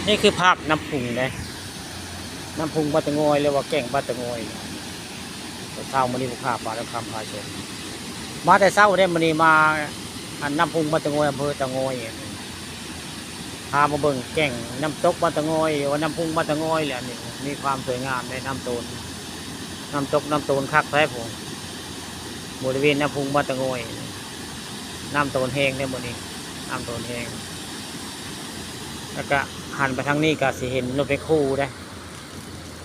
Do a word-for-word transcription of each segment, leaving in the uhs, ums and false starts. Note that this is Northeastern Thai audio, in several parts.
นี่คือภาพน้ำพุงเด้ น้ำพุงบ้านตะงอย หรือว่าแก่งบ้านตะงอย เช้ามื้อนี้ผู้ข้าปลาและคำพาชม มาแต่เช้าเด้มื้อนี้มา อันน้ำพุงบ้านตะงอย อำเภอตะงอย พามาเบิ่งแก่งน้ำตกบ้านตะงอย หรือว่าน้ำพุงบ้านตะงอยแหละนี่ มีความสวยงามในน้ำโตน น้ำตกน้ำโตนคักแท้ผม บริเวณน้ำพุงบ้านตะงอย น้ำโตนแห้งเด้มื้อนี้ น้ำโตนแห้ง แล้วก็หันไปทางนี้ก็สิเห็นรถแมคโครเด้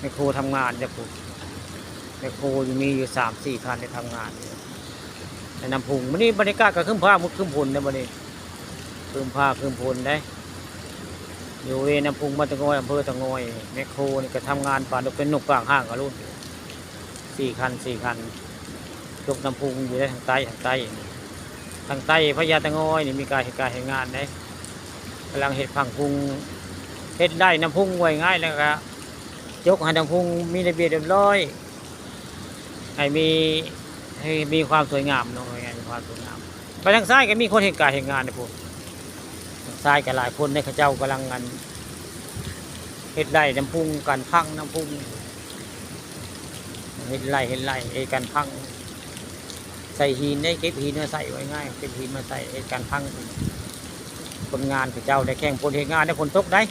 แมคโครทำงานเด้อผม แมคโครมีอยู่สามสี่คันที่ทำงานอยู่ในน้ำพุง มื้อนี้บรรยากาศก็ครึ้มฟ้าครึ้มฝนเด้มื้อนี้ ครึ้มฟ้าครึ้มฝนเด้ อยู่ในน้ำพุงบ้านตะงอย อำเภอตะงอย แมคโครนี่ก็ทำงานปานเป็นนกกลางห้างอะลูก สี่คัน สี่คัน ยกน้ำพุงอยู่ได้ทางใต้ ทางใต้ ทางใต้พญาตะงอยนี่มีการเฮ็ดการเฮ็ดงานเด้ กำลังเฮ็ดผังพุง เฮ็ดไร่น้ำพุง ว่าง่ายแล้วก็ยกให้น้ำพุงมีระเบียบเรียบร้อย ให้มี ให้มีความสวยงามเนาะ ว่าง่ายมีความสวยงาม ไปทางซ้ายก็มีคนเฮ็ดการเฮ็ดงานนะพวก ทางซ้ายก็หลายคนเนี่ย เขาเจ้ากำลังอัน เฮ็ดไร่น้ำพุง กันพังน้ำพุง เฮ็ดไร่ เฮ็ดไร่ เฮ็ดกันพัง ใส่หินได้ เก็บหินมาใส่ ว่าง่าย เก็บหินมาใส่ เฮ็ดกันพัง คนงานเขาเจ้าได้แข่งฝนเฮ็ดงานได้ ฝนตกได้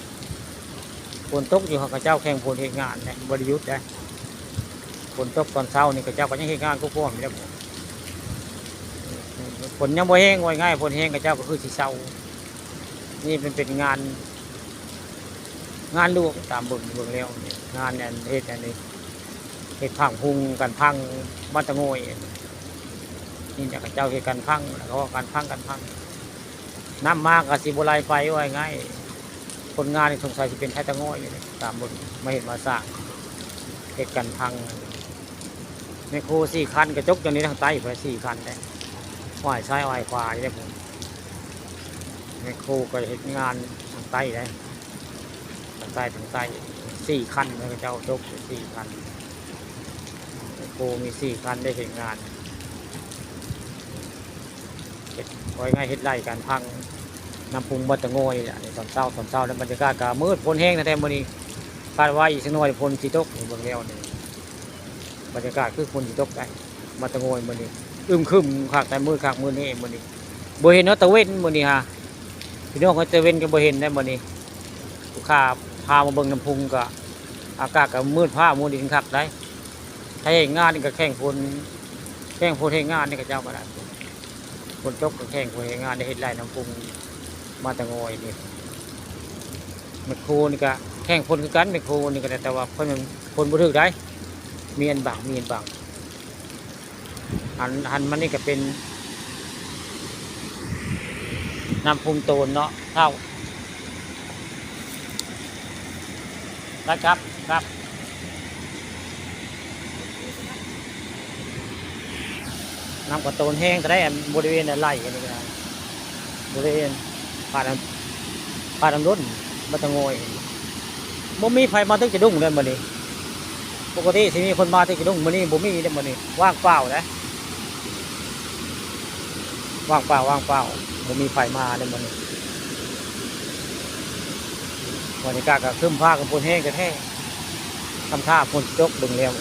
ฝนตกอยู่ เขาเจ้าแข่งฝนเฮ็ดงานได้ บ่ได้หยุดได้ ฝนตกตอนเช้านี่เขาเจ้าก็ยังเฮ็ดงานกู้พวกอยู่แล้ว ฝนยังบ่แห้ง ว่าง่าย ฝนแห้งเขาเจ้าก็คือสิเซา นี่มันเป็นงาน งานหลวงตามเบิ่ง เบิ่งแล้วนี่ งานอันเฮ็ดอันนี้ เฮ็ดผังพุง กันพังบ้านตะงอย นี่แหละเขาเจ้าเฮ็ดกันพัง แล้วก็กันพัง กันพัง น้ำมาก็สิบ่ไหลไป ว่าง่าย คนงานนี่สงสัยสิเป็นไทยตะงอยอยู่นี่ ตามเบิ่ง มาเฮ็ดมาสร้าง เฮ็ดกันพัง แมคโครสี่คัน กระจกอย่างนี้ทางใต้ไปสี่คันได้ อ้อยซ้ายอ้อยขวาอยู่เด้ผม แมคโครก็เฮ็ดงานทางใต้ได้ ทางใต้ ทางใต้ สี่คัน แล้วก็เจ้าจกสี่คัน แมคโครมีสี่คันได้เฮ็ดงาน เฮ็ด ว่าง่าย เฮ็ดไร่กันพัง น้ำพุงบ้านตะงอยนี่แหละ ตอนเช้า ตอนเช้าแล้วบรรยากาศก็มืด ฝนแห้งแท้ๆมื้อนี้ คาดว่าอีกสักหน่อยฝนสิตก เบิ่งแล้วนี่ บรรยากาศคือฝนสิตกได้ บ้านตะงอยมื้อนี้ อึมครึมคัก แต่มืดคักมื้อนี้ มื้อนี้ บ่เห็นเนาะตะเว็นมื้อนี้ฮะ พี่น้องเอ้ย ตะเว็นก็บ่เห็นได้มื้อนี้ ลูกค้าพามาเบิ่งน้ำพุงก็ อากาศก็มืดฟ้ามัวดินคักได้ ถ้าเฮ็ดงานนี่ก็แข่งฝน แข่งฝนเฮ็ดงานนี่เขาเจ้าก็ได้ ฝนตกก็แข่งฝนเฮ็ดงาน ได้เฮ็ดไร่น้ำพุงบ้านตะงอยนี่ แมคโครนี่ก็แข่งฝนคือกัน แมคโครนี่ก็ได้ แต่ว่าฝนมัน ฝนบ่ถืกได้ มีอันบัง มีอันบัง หัน หันมานี่ก็เป็น น้ำพุงโตนเนาะ เท่า นะครับ ครับ น้ำก็โตนแห้งก็ได้ อันบริเวณอันไหลอันนี้ก็ได้ บริเวณผ่านอัน ผ่านอันล้น บ้านตะงอย บ่มีไผมาตึกจะดุ้งเลยมื้อนี้ ปกติสิมีคนมาตึกจะดุ้ง มื้อนี้บ่มีเลยมื้อนี้ ว่างเปล่าเลย ว่างเปล่า ว่างเปล่า บ่มีไผมาเลยมื้อนี้ บรรยากาศก็ครึ้มฟ้าครึ้มฝนแห้งแท้ๆ ทำท่าฝนสิตกเบิ่งแล้ว